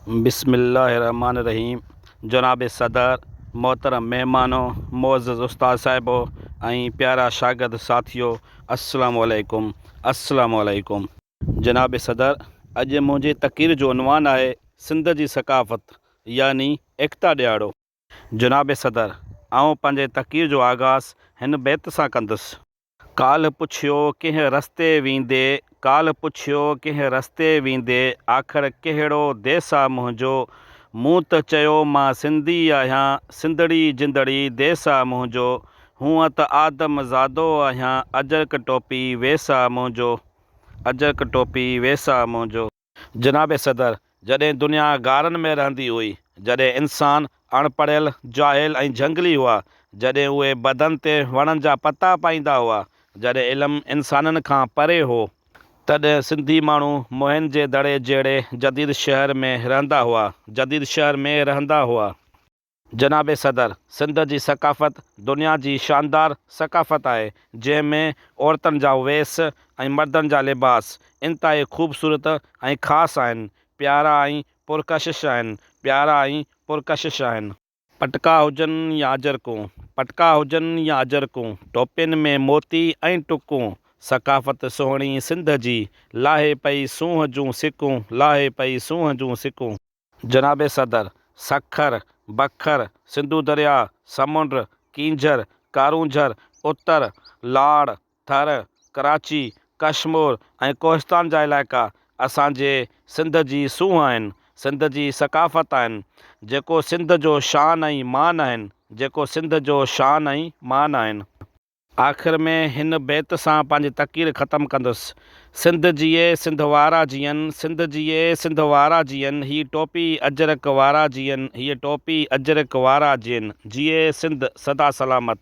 بسم الله الرحمٰن الرحيم جناب صدر، محترم مهمانو، معزز استاد صاحبو ۽ پيارا شاگرد ساٿيو السلام عليڪم السلام عليڪم. جناب صدر، اڄ منهنجي تقرير جو عنوان آهي سنڌ جي ثقافت يعني ايڪتا ڏهاڙو. جناب صدر، آئون پنهنجي تقرير جو آغاز هن بيت سان ڪندس. ڪالهه پڇيو ڪنهن رستي ويندي، ڪالهه پڇيو ڪنهن رستي ويندي، آخر ڪهڙو ديس آ منهنجو، مون ته چيو مان سنڌي آهيان، سنڌڙي جندڙي ديس آ منهنجو، هونء ته آدم زادو آهيان، اجرڪ ٽوپي ويس آ منهنجو، اجرڪ ٽوپي ويس آ منهنجو. جناب صدر، جڏهن دنيا غارن ۾ رهندي هئي، جڏهن انسان اڻ پڙهيل، جاهل ۽ جهنگلي هئا، جڏهن اهي بدن تي وڻن جا پتا پائيندا هئا، جڏهن علم انسانن کان پري هو، تڏهن سنڌي ماڻهو موهن جي دڙي جهڙي جديد شهر ۾ رهندا هئا، جديد شهر ۾ رهندا هئا. جناب صدر، سنڌ جي ثقافت دنيا جي شاندار ثقافت آهي، جنهن ۾ عورتن جا ويس ۽ مردن جا لباس انتهائي خوبصورت ۽ خاص آهن، پيارا ۽ پرڪشش آهن، پيارا ۽ پرڪشش آهن. پٽڪا هجن يا اجرڪون، پٽڪا هجن يا اجرڪون، ٽوپين ۾ موتي ۽ ٽڪون، ثقافت سهڻي سنڌ جي، لاهي پئي سونهن جون سڪون، لاهي پئي سونهن جون سڪون. جناب صدر، سکر، بکر، سنڌو درياء، سمنڊ، ڪينجهر، ڪارونجهر، اتر، لاڙ، ٿر، ڪراچي، ڪشمور ۽ ڪوهستان جا علائقا اسان جي سنڌ جي سونهن آهن، سنڌ جي ثقافت آهن، جيڪو سنڌ جو شان ۽ مان آهن، جيڪو سنڌ جو شان ۽ مان آهن. آخر ۾ هن بيت سان پنهنجي تقرير ختم ڪندس. سنڌ جيئي سنڌ وارا جيئن، سنڌ جيئي سنڌ وارا جيئن، هي ٽوپي اجرڪ وارا جيئن، هيء ٽوپي اجرڪ وارا جين، جيئي سنڌ سدا سلامت.